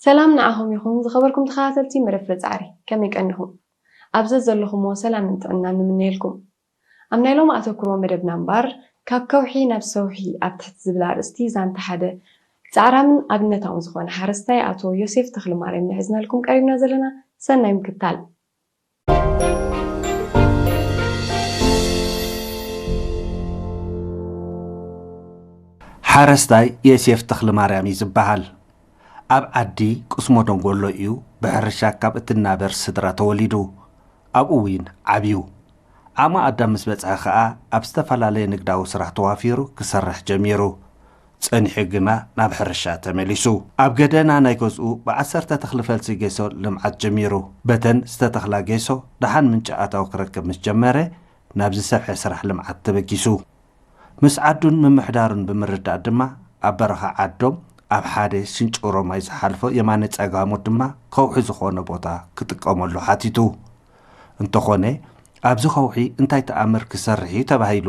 ሰላም ንዓኹም ይኹን ዝኸበርኩም ተኸታተልቲ መደብ ፍረ ጻዕሪ፣ ከመይ ቀኒኹም? ኣብ ዘዘለኹምዎ ሰላምን ጥዕናን ንምነየልኩም። ኣብ ናይ ሎሚ ኣተኩሮ መደብና እምበኣር፣ ካብ ከውሒ ናብ ሰውሒ ኣብ ትሕቲ ዝብል ኣርእስቲ ዛንታ ሓደ ጻዕራምን ኣብነታውን ዝኾነ ሓረስታይ ኣቶ ዮሴፍ ተኽለማርያም ኢና ሒዝናልኩም ቀሪብና ዘለና። ሰናይ ምክትታል። ሓረስታይ የሴፍ ተኽለማርያም እዩ ዝበሃል። ኣብ ዓዲ ቅስሞ ደንጎሎ እዩ ብሕርሻ ካብ እትናበር ስድራ ተወሊዱ። ኣብኡ እውን ዓብዩ። ዓቕሚ ኣዳም ምስ በጽሐ ኸኣ ኣብ ዝተፈላለየ ንግዳዊ ስራሕ ተዋፊሩ ክሰርሕ ጀሚሩ። ጸኒሑ ግና ናብ ሕርሻ ተመሊሱ። ኣብ ገደና ናይ ገዝኡ ብዓሰርተ ተኽሊ ፈልሲ ጌሶ ልምዓት ጀሚሩ። በተን ዝተተኽላ ጌሶ ደሓን ምንጪ ኣታዊ ክረክብ ምስ ጀመረ ናብ ዝሰፍሐ ስራሕ ልምዓት ተበጊሱ። ምስ ዓዱን ምምሕዳሩን ብምርዳእ ድማ ኣብ በረኻ ዓዶም ኣብ ሓደ ሽንጭሮ ማይ ዝሓልፎ የማነ ጸጋሙ ድማ ከውሒ ዝኾነ ቦታ ክጥቀመሉ ሓቲቱ። እንተኾነ ኣብዚ ከውሒ እንታይ ተኣምር ክሰርሕ እዩ ተባሂሉ።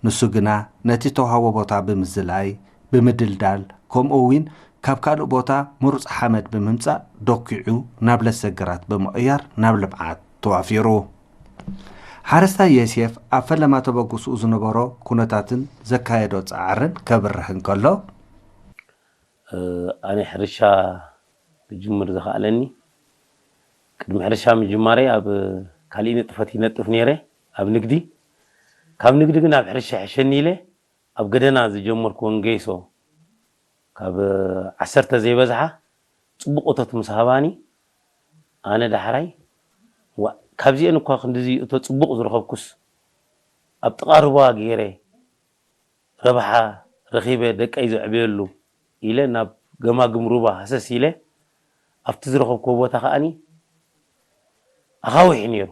ንሱ ግና ነቲ ተዋህቦ ቦታ ብምዝላይ፣ ብምድልዳል፣ ከምኡ እውን ካብ ካልእ ቦታ ምሩፅ ሓመድ ብምምፃእ ደኪዑ ናብ ለሰ ግራት ብምቕያር ናብ ልምዓት ተዋፊሩ። ሓረስታይ የሴፍ ኣብ ፈለማ ተበግስኡ ዝነበሮ ኩነታትን ዘካየዶ ፃዕርን ከብርህ እንከሎ፣ ኣነ ሕርሻ ክጅምር ዝኸኣለኒ ቅድሚ ሕርሻ ምጅማረይ ኣብ ካሊእ ንጥፈት ይነጥፍ ነይረ ኣብ ንግዲ። ካብ ንግዲ ግን ኣብ ሕርሻ ይሕሸኒ ኢለ ኣብ ገደና ዝጀመርኩወን ገይሶ ካብ ዓሰርተ ዘይበዝሓ ፅቡቕ እቶት ምስ ሃባኒ ኣነ ዳሕራይ ዋ ካብዚአን እኳ ክንድዚ እቶ ፅቡቕ ዝረኸብኩስ ኣብ ጥቓ ሩባ ገይረ ረብሓ ረኺበ ደቀይ ዘዕብየሉ ኢለ ናብ ገማግም ሩባ ሃሰስ ኢለ ኣብቲ ዝረኸብኩዎ ቦታ ከዓኒ ኣኻውሕ እዩ ነይሩ።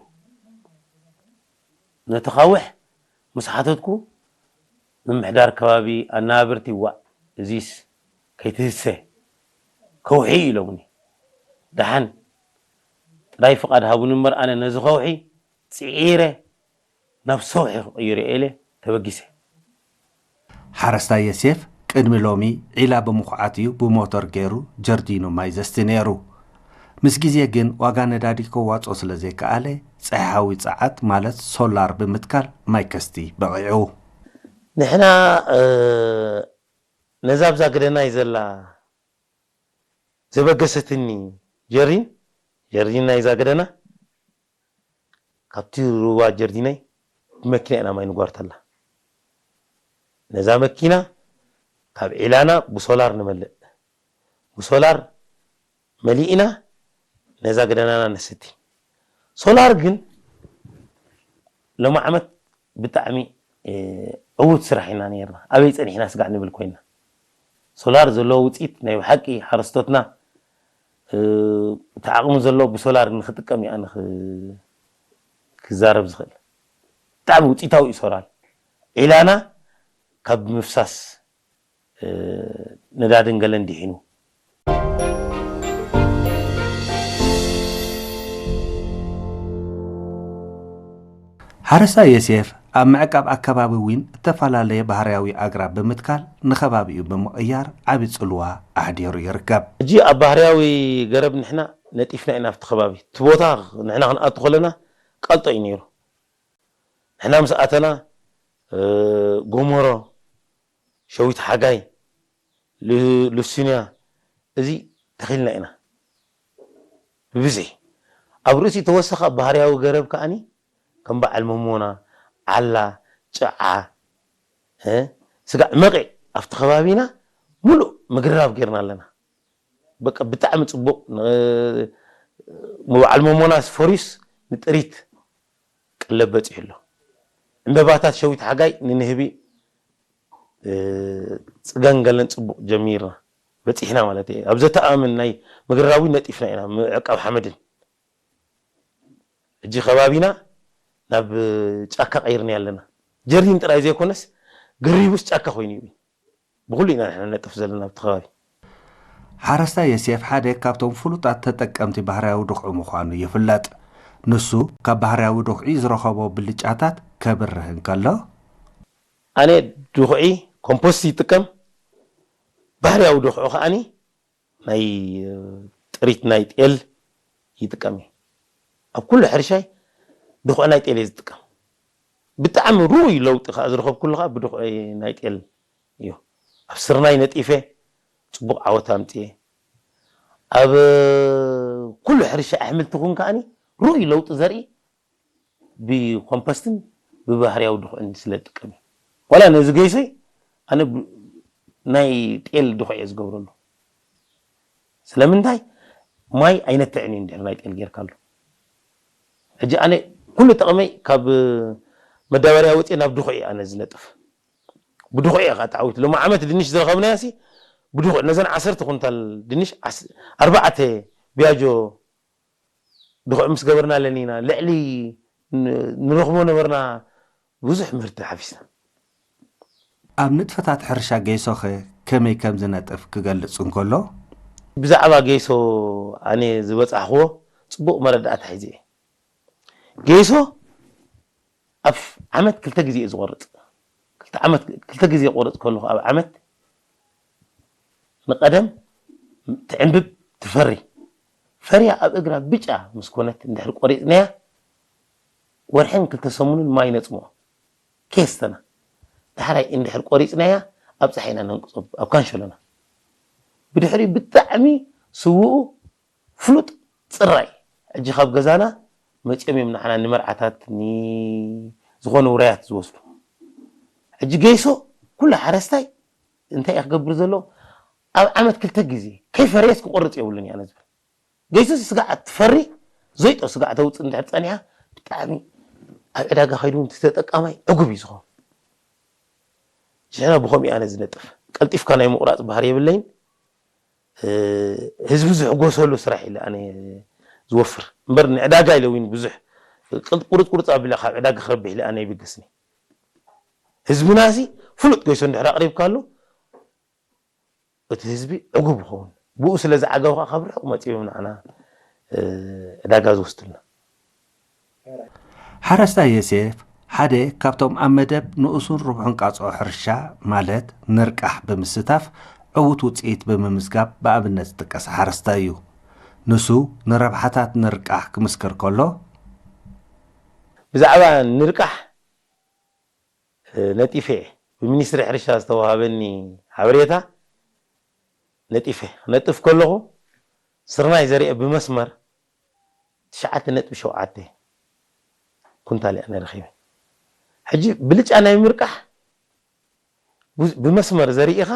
ነቲ ኻውሕ ምስ ሓተትኩ ምምሕዳር ከባቢ ኣናብርቲ ዋእ እዚስ ከይትህሰ ከውሒ እዩ ኢሎምኒ። ደሓን ጥራይ ፍቓድ ሃቡኒ እምበር ኣነ ነዚ ከውሒ ፅዒረ ናብ ሰውሒ ክቕይሮ እየ ኢለ ተበጊሰ። ሓረስታይ የሴፍ ቅድሚ ሎሚ ዒላ ብምኹዓት እዩ ብሞተር ገይሩ ጀርዲኑ ማይ ዘስቲ ነይሩ። ምስ ግዜ ግን ዋጋ ነዳዲ ከዋፅኦ ስለ ዘይከኣለ ፀሓያዊ ፀዓት ማለት ሶላር ብምትካል ማይ ከስቲ በቒዑ። ንሕና ነዛ ኣብዛ ገደናይ ዘላ ዘበገሰትኒ ጀርዲን ጀርዲን ናይዛ ገደና ካብቲ ሩባ ጀርዲነይ ብመኪና ኢና ማይ ንጓርተላ። ነዛ መኪና ካብ ዒላና ብሶላር ንመልእ። ብሶላር መሊእና ነዛ ገደናና ነስቲ። ሶላር ግን ሎሚ ዓመት ብጣዕሚ ዕውት ስራሕ ኢና ነይርና። ኣበይ ፀኒሕና ስጋዕ ንብል ኮይና። ሶላር ዘለዎ ውፅኢት ናይ ብሓቂ ሓረስቶትና እቲ ዓቕሚ ዘለዎ ብሶላር ንክጥቀም እዩ ኣነ ክዛረብ ዝኽእል። ብጣዕሚ ውፅኢታዊ እዩ ሶላር። ዒላና ካብ ምፍሳስ ነዳድን ገለን ድሒኑ። ሓረስታይ የሴፍ ኣብ ምዕቃብ ኣከባቢ እውን እተፈላለየ ባህርያዊ ኣግራብ ብምትካል ንኸባቢኡ ብምቕያር ዓቢ ጽልዋ ኣሕዲሩ ይርከብ። ሕጂ ኣብ ባህርያዊ ገረብ ንሕና ነጢፍና ኢና ኣብቲ ከባቢ እቲ ቦታ ንሕና ክንኣቱ ከለና ቀልጦ እዩ ነይሩ። ንሕና ምስ ኣተና ጎመሮ፣ ሸዊት ሓጋይ፣ ሉሲንያ እዚ ተኺልና ኢና ብብዝሒ። ኣብ ርእሲ ተወሰኸ ኣብ ባህርያዊ ገረብ ከዓኒ ከም በዓል መሞና፣ ዓላ፣ ጭዓ፣ ስጋዕ መቒዕ ኣብቲ ከባቢና ሙሉእ ምግርራብ ጌርና ኣለና። በቃ ብጣዕሚ ፅቡቕ። በዓል መሞናስ ፈሪዩስ ንጥሪት ቀለብ በፂሑ ኣሎ። ዕምበባታት ሸዊት ሓጋይ ንንህቢ ፅገን ገለን ፅቡቕ ጀሚርና በፂሕና ማለት እየ። ኣብ ዘተኣምን ናይ ምግርራዊ ነጢፍና ኢና ምዕቃብ ሓመድን። ሕጂ ከባቢና ናብ ጫካ ቀይርና ኣለና። ጀርዲን ጥራይ ዘይኮነስ ገሪቡስ ጫካ ኮይኑ እዩ። ብኹሉ ኢና ንሕና ነጥፍ ዘለና ኣብቲ ከባቢ። ሓረስታይ የሴፍ ሓደ ካብቶም ፍሉጣት ተጠቀምቲ ባህርያዊ ድኹዒ ምዃኑ ይፍለጥ። ንሱ ካብ ባህርያዊ ድኹዒ ዝረኸቦ ብልጫታት ከብርህ እንከሎ፣ ኣነ ድኹዒ ኮምፖስት ይጥቀም፣ ባህርያዊ ድኹዒ ከዓኒ ናይ ጥሪት ናይ ጤል ይጥቀም እየ። ኣብ ኩሉ ሕርሻይ ድኹዕ ናይ ጤል እየ ዝጥቀም። ብጣዕሚ ርኡይ ለውጢ ከዓ ዝረኸብኩሉ ከዓ ብድኹዕ ናይ ጤል እዩ። ኣብ ስርናይ ነጢፈ ፅቡቕ ዓወት ኣምፅኤ። ኣብ ኩሉ ሕርሻ ኣሕምልቲ ኹን ከዓኒ ርኡይ ለውጢ ዘርኢ ብኮምፖስትን ብባህርያዊ ድኹዕን ስለ ዝጥቀም እዩ። ዋላ ነዚ ገይሶይ ኣነ ብ- ናይ ጤል ድኹዕ እየ ዝገብረሉ። ስለምንታይ? ማይ ኣይነትዕን እዩ እንድሕር ናይ ጤል ጌርካሉ። ሕጂ ኣነ ኩሉ ጥቕመይ ካብ መዳበርያ ወፂኤ ናብ ድኹዕ እየ ኣነ ዝነጥፍ። ብድኹዕ እየ ከዓ ተዓዊቱ። ሎሚ ዓመት ድንሽ ዝረኸብናዮ ሲ ብድኹዕ ነዘን ዓሰርተ ኩንታል ድንሽ ዓስ- ኣርባዕተ ቢያጆ ድኹዕ ምስ ገበርና ኣለኒና ልዕሊ ን- ንረኽቦ ነበርና ብዙሕ ምህርቲ ሓፊስና። ኣብ ንጥፈታት ሕርሻ ገይሶኸ ከመይ ከም ዝነጥፍ ክገልጽ እንከሎ፣ ብዛዕባ ገይሶ ኣነ ዝበጻሕክዎ ጽቡቕ መረዳእታ ሒዘ እየ። ገይሶ ኣብ ዓመት ክልተ ግዜ እየ ዝቆርጽ። ክልተ ዓመት ክልተ ግዜ ቆርጽ ከለኹ ኣብ ዓመት ንቀደም ትዕንብብ ትፈሪ። ፈርያ ኣብ እግራ ብጫ ምስ ኮነት እንድሕር ቆሪጽናያ ወርሕን ክልተ ሰሙንን ማይ ነጽምኦ። ከየስተና ዳሕራይ እንድሕር ቆሪጽናያ ኣብ ጸሓይና ነንቅጾ ኣብ ካንሸሎና። ብድሕሪ ብጣዕሚ ስውኡ ፍሉጥ ጽራይ ሕጂ ካብ ገዛና መጺኦም እዮም ንዓና ንመርዓታት ንዝኾኑ ውራያት ዝወስዱ። ሕጂ ገይሶ ኩሉ ሓረስታይ እንታይ እዩ ክገብር ዘሎ? ኣብ ዓመት ክልተ ግዜ ከይፈረየስ ክቆርጽ የብሉን እያ ዝብል። ገይሶ ስጋዕ ትፈሪ ዘይጦ ስጋዕ ተውፅእ እንድሕር ፀኒሓ ብጣዕሚ ኣብ ዕዳጋ ከይዱ እውን ተጠቃማይ ዕጉብ እዩ ዝኸውን። ሽሕና ብኸምኡ ኣነ ዝነጥፍ ቀልጢፍካ ናይ ምቑራፅ ባህሪ የብለይን። ህዝቢ ዝሕጎሰሉ ስራሕ ኢለ ኣነ ዝወፍር እምበር ንዕዳጋ ኢለ እውን ብዙሕ ቁርፅ ቁርፅ ኣቢለ ካብ ዕዳጋ ክረብሕ ኢለ ኣነ ይብገስኒ። ህዝብና ሲ ፍሉጥ ገይሶ እንድሕር ኣቕሪብካሉ እቲ ህዝቢ ዕጉብ ይኸውን። ብኡ ስለ ዝዓገቡ ከዓ ካብ ርሑቕ መፂኦም ንዓና ዕዳጋ ዝወስዱልና። ሓረስታይ የሴፍ ሓደ ካብቶም ኣብ መደብ ንኡሱን ርብሑን ቃጽዖ ሕርሻ ማለት ንርቃሕ ብምስታፍ ዕዉት ውፅኢት ብምምዝጋብ ብኣብነት ዝጥቀስ ሓረስታይ እዩ። ንሱ ንረብሓታት ንርቃሕ ክምስክር ከሎ፣ ብዛዕባ ንርቃሕ ነጢፈ እየ። ብሚኒስትሪ ሕርሻ ዝተዋሃበኒ ሓበሬታ ነጢፈ ክነጥፍ ከለኹ ስርናይ ዘሪአ ብመስመር ትሽዓተ ነጥቢ ሸውዓተ ኩንታል እየ ኣነ ረኺበ። ሕጂ ብልጫ ናይ ምርቃሕ ብመስመር ዘሪእኻ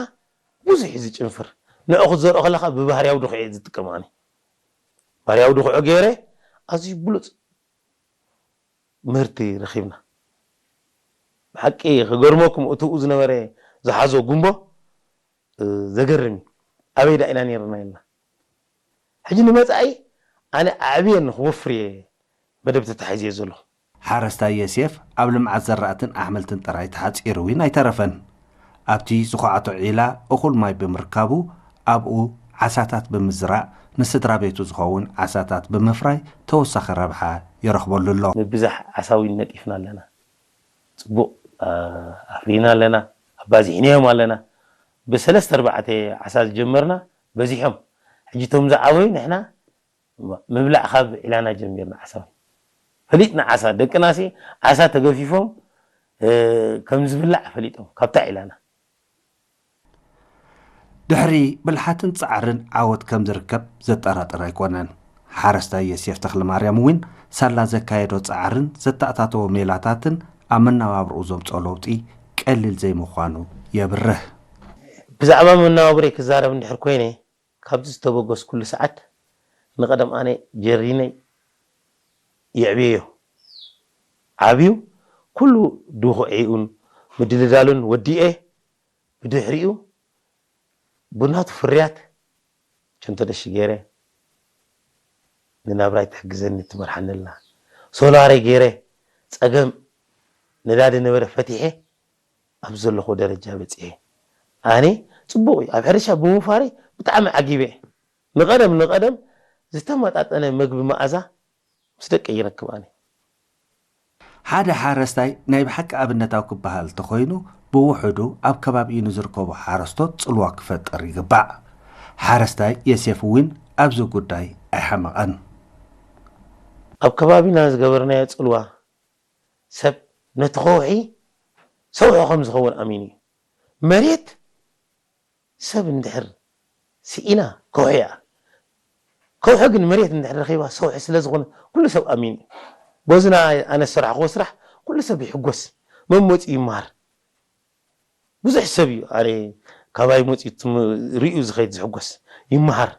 ብዙሕ እዩ ዝጭንፍር። ንዑ ክትዘርኦ ከለኻ ብባህርያዊ ድኹዒ እየ ዝጥቀም ኣነ። ባህርያዊ ድኹዒ ገይረ ኣዝዩ ብሉፅ ምህርቲ ረኺብና። ብሓቂ ክገርመኩም እትኡ ዝነበረ ዝሓዞ ጉንቦ ዘገርም እዩ። ኣበይ ዳ ኢና ነይርና ኢልና። ሕጂ ንመፃኢ ኣነ ኣዕብየ ንክወፍር እየ መደብ ተታሒዝየ ዘለኹ። ሓረስታይ የሴፍ ኣብ ልምዓት ዘራእትን ኣሕምልትን ጥራይ ተሓፂሩ እውን ኣይተረፈን። ኣብቲ ዝኹዓቶ ዒላ እኹል ማይ ብምርካቡ ኣብኡ ዓሳታት ብምዝራእ ንስድራ ቤቱ ዝኸውን ዓሳታት ብምፍራይ ተወሳኺ ረብሓ ይረኽበሉ ኣሎ። ምብዛሕ ዓሳዊን ነጢፍና ኣለና። ፅቡቕ ኣፍሪና ኣለና። ኣባዚሕናዮም ኣለና። ብሰለስተ ኣርባዕተ ዓሳ ዝጀመርና በዚሖም። ሕጂ እቶም ዝዓበዩ ንሕና ምብላዕ ካብ ዒላና ጀሚርና ዓሳዊ ፈሊጥና ዓሳ ደቅናሲ ዓሳ ተገፊፎም ከም ዝብላዕ ፈሊጦም ካብታ ዒላና። ድሕሪ ብልሓትን ፃዕርን ዓወት ከም ዝርከብ ዘጠራጥር ኣይኮነን። ሓረስታይ የሴፍ ተኽለማርያም እውን ሳላ ዘካየዶ ፃዕርን ዘተኣታተዎ ሜላታትን ኣብ መነባብርኡ ዘምፅኦ ለውጢ ቀሊል ዘይምዃኑ የብርህ። ብዛዕባ መነባብሮይ ክዛረብ እንድሕር ኮይነ ካብዚ ዝተበገስኩሉ ሰዓት ንቐደም ኣነ ጀሪነይ የዕብየዮ ዓብዩ ኩሉ ድኹዒኡን ምድልዳሉን ወዲኤ ብድሕሪኡ ብናቱ ፍርያት ቸንተደሺ ገይረ ንናብራይ ትሕግዘኒ ትመርሓኒ ኣላ። ሶላረይ ገይረ ፀገም ነዳዲ ነበረ ፈቲሐ ኣብዚ ዘለኹ ደረጃ በፂሐ። ኣነ ፅቡቕ እዩ ኣብ ሕርሻ ብምውፋረይ ብጣዕሚ ዓጊበ። ንቐደም ንቐደም ዝተመጣጠነ መግቢ መኣዛ ምስ ደቀይ ይረክብ ኣነ። ሓደ ሓረስታይ ናይ ብሓቂ ኣብነታዊ ክበሃል እንተኾይኑ ብውሕዱ ኣብ ከባቢኡ ንዝርከቡ ሓረስቶት ፅልዋ ክፈጥር ይግባእ። ሓረስታይ የሴፍ እውን ኣብዚ ጉዳይ ኣይሓመቐን። ኣብ ከባቢና ዝገበርናዮ ፅልዋ ሰብ ነቲ ከውሒ ሰውሒ ከም ዝኸውን ኣሚኑ እዩ። መሬት ሰብ እንድሕር ስኢና ከውሒ እያ። ከውሒ ግን መሬት እንድሕር ረኺባ ሰውሒ ስለ ዝኾነ ኩሉ ሰብ ኣሚኑ እዩ። በዚ ኣነ ዝሰራሕክዎ ስራሕ ኩሉ ሰብ ይሕጎስ፣ መመፂኡ ይመሃር። ብዙሕ ሰብ እዩ ኣነ ካባይ መፂኡ ሪኡ ዝኸይድ ዝሕጎስ ይመሃር።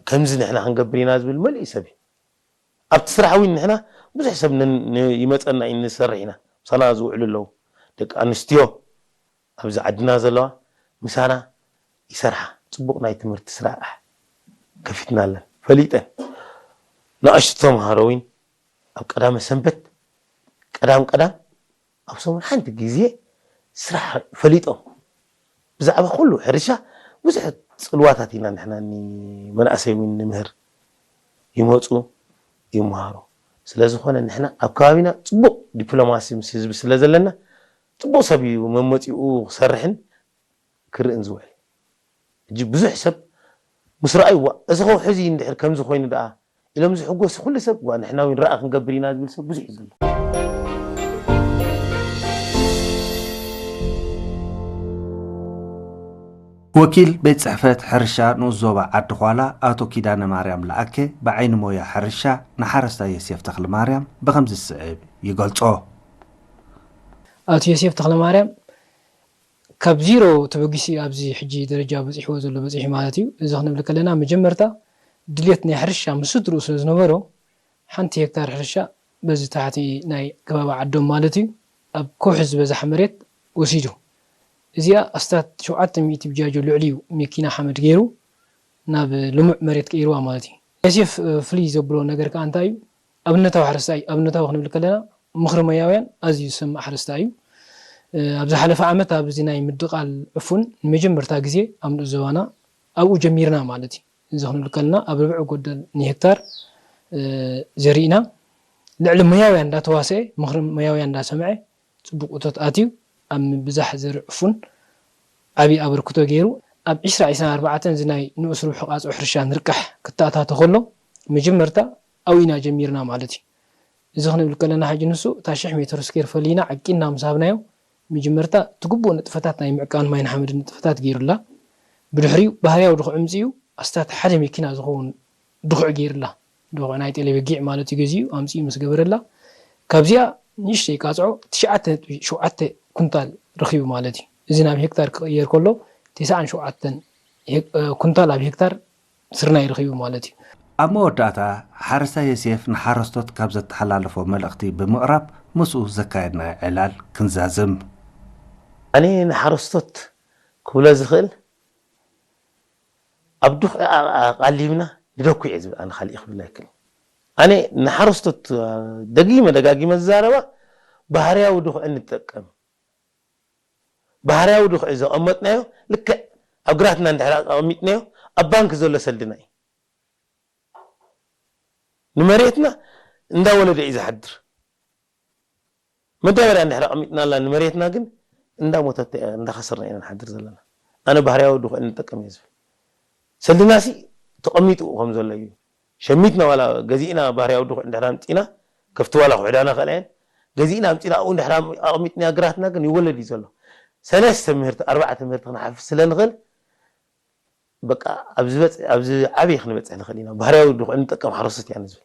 ከምዚ ንሕና ክንገብር ኢና ዝብል መሊኡ ሰብ እዩ። ኣብቲ ስራሕ እውን ንሕና ብዙሕ ሰብ ይመፀና እዩ፣ ንሰርሕ ኢና። ምሳና ዝውዕሉ ኣለዉ፣ ደቂ ኣንስትዮ ኣብዚ ዓድና ዘለዋ ምሳና ይሰርሓ። ፅቡቕ ናይ ትምህርቲ ስራሕ ከፊትና ኣለን፣ ፈሊጠን። ንኣሽቱ ተምሃሮ እውን ኣብ ቀዳመ ሰንበት ቀዳም ቀዳም ኣብ ሰሙን ሓንቲ ግዜ ስራሕ ፈሊጦም ብዛዕባ ኩሉ ሕርሻ ብዙሕ ፅልዋታት ኢና ንሕና ንመናእሰይ እውን ንምህር። ይመፁ ይመሃሩ። ስለዝኾነ ንሕና ኣብ ከባቢና ፅቡቕ ዲፕሎማሲ ምስ ህዝቢ ስለ ዘለና ፅቡቕ ሰብ እዩ መመፂኡ ክሰርሕን ክርእን ዝውዕል። ሕጂ ብዙሕ ሰብ ምስ ረኣይዋ እዚ ከውሒ እዚ እንድሕር ከምዚ ኮይኑ ደኣ ኢሎም ዝሕጎስ ኩሉ ሰብ ዋ ንሕና እውን ረኣ ክንገብር ኢና ዝብል ሰብ ብዙሕ እዩ ዘሎ። ወኪል ቤት ጽሕፈት ሕርሻ ንኡስ ዞባ ዓዲ ዃላ ኣቶ ኪዳነ ማርያም ለኣከ ብዓይኒ ሞያ ሕርሻ ንሓረስታይ የሴፍ ተኽለ ማርያም ብኸምዚ ዝስዕብ ይገልጾ። ኣቶ የሴፍ ተኽለ ማርያም ካብ ዚሮ ተበጊሱ ኣብዚ ሕጂ ደረጃ በፂሕዎ ዘሎ በፂሑ ማለት እዩ። እዚ ክንብል ከለና መጀመርታ ድሌት ናይ ሕርሻ ምስ ስድርኡ ስለ ዝነበሮ ሓንቲ ሄክታር ሕርሻ በዚ ታሕቲ ናይ ከባቢ ዓዶም ማለት እዩ ኣብ ከውሒ ዝበዝሓ መሬት ወሲዱ። እዚኣ ኣስታት ሸውዓተ ሚእቲ ብጃጆ ልዕሊ እዩ መኪና ሓመድ ገይሩ ናብ ልሙዕ መሬት ቀይርዋ ማለት እዩ። ዮሴፍ ፍልይ ዘብሎ ነገር ከዓ እንታይ እዩ? ኣብነታዊ ሓረስታይ ኣብነታዊ ክንብል ከለና ምኽሪ መያውያን ኣዝዩ ዝሰምዕ ሓረስታይ እዩ። ኣብ ዝሓለፈ ዓመት ኣብዚ ናይ ምድቓል ዕፉን ንመጀመርታ ግዜ ኣብ ንኡስ ዞባና ኣብኡ ጀሚርና ማለት እዩ። እዚ ክንብል ከለና ኣብ ርብዒ ጎደል ንሄክታር ዘሪእና ልዕሊ መያውያን እንዳተዋሰኤ ምኽሪ መያውያን እንዳሰምዐ ፅቡቕ እቶት ኣትዩ ኣብ ምብዛሕ ዘርኢ ዕፉን ዓብዪ ኣበርክቶ ገይሩ ኣብ ዒስራ ዒስራን ኣርባዕተን እዚ ናይ ንኡስ ርብሒ ቃፅዖ ሕርሻ ንርቃሕ ክተኣታቶ ከሎ መጀመርታ ኣብኡ ኢና ጀሚርና ማለት እዩ። እዚ ክንብል ከለና ሕጂ ንሱ እታ ሽሕ ሜትር ስኬር ፈሊና ዓቂንና ምስ ሃብናዮ መጀመርታ እቲ ግቡእ ንጥፈታት ናይ ምዕቃን ማይን ሓመድን ንጥፈታት ገይሩላ። ብድሕሪኡ ባህርያዊ ድኹዒ ኣምፂኡ ኣስታት ሓደ መኪና ዝኸውን ድኹዒ ገይሩላ። ድኹዒ ናይ ጤለ በጊዕ ማለት እዩ ገዚኡ ኣምፂኡ ምስ ገበረላ ካብዚኣ ንእሽተይ ቃፅዖ ትሽዓተ ነጥቢ ሸውዓተ ኩንታል ረኺቡ ማለት እዩ። እዚ ናብ ሄክታር ክቕየር ከሎ ተስዓን ሸውዓተን ኩንታል ኣብ ሄክታር ስርናይ ረኺቡ ማለት እዩ። ኣብ መወዳእታ ሓረስታይ የሴፍ ንሓረስቶት ካብ ዘተሓላለፎ መልእኽቲ ብምቕራብ ምስኡ ዘካየድናዮ ዕላል ክንዛዝም። ኣነ ንሓረስቶት ክብሎ ዝኽእል ኣብ ድኹዒ ኣቓሊብና ንደኩ እየ ዝብል ኣነ ካሊእ ክብል ኣይክእል። ኣነ ንሓረስቶት ደጊመ ደጋጊመ ዝዛረባ ባህርያዊ ድኹዒ ንጠቀም። ባህርያዊ ድኹዒ ዘቐመጥናዮ ልክዕ ኣብ ግራትና እንድሕር ኣቐሚጥናዮ ኣብ ባንክ ዘሎ ሰልድና እዩ። ንመሬትና እንዳወለደ እዩ ዝሓድር። መዳበርያ እንድሕር ኣቐሚጥናላ ንመሬትና ግን እንዳሞተት እንዳኸሰርና ኢና ንሓድር ዘለና። ኣነ ባህርያዊ ድኹዒ ንጠቀም እየ ዝብል። ሰልድናሲ ተቐሚጡ ከም ዘሎ እዩ። ሸሚትና ዋላ ገዚእና ባህርያዊ ድኹዒ እንድሕር ኣምፂና ከፍቲ ዋላ ክውሕዳና ክእላ እየን። ገዚእና ኣምፂና ኣብኡ እንድሕር ኣቐሚጥና ግራትና ግን ይወለድ እዩ ዘሎ። ሰለስተ ምህርቲ ኣርባዕተ ምህርቲ ክንሓፍስ ስለ ንኽእል በቃ ኣብዚ ዓብየ ክንበፅሕ ንኽእል ኢና። ባህርያዊ ድኹዒ ንጠቀም ሓረስቶት ኢና ንዝብል።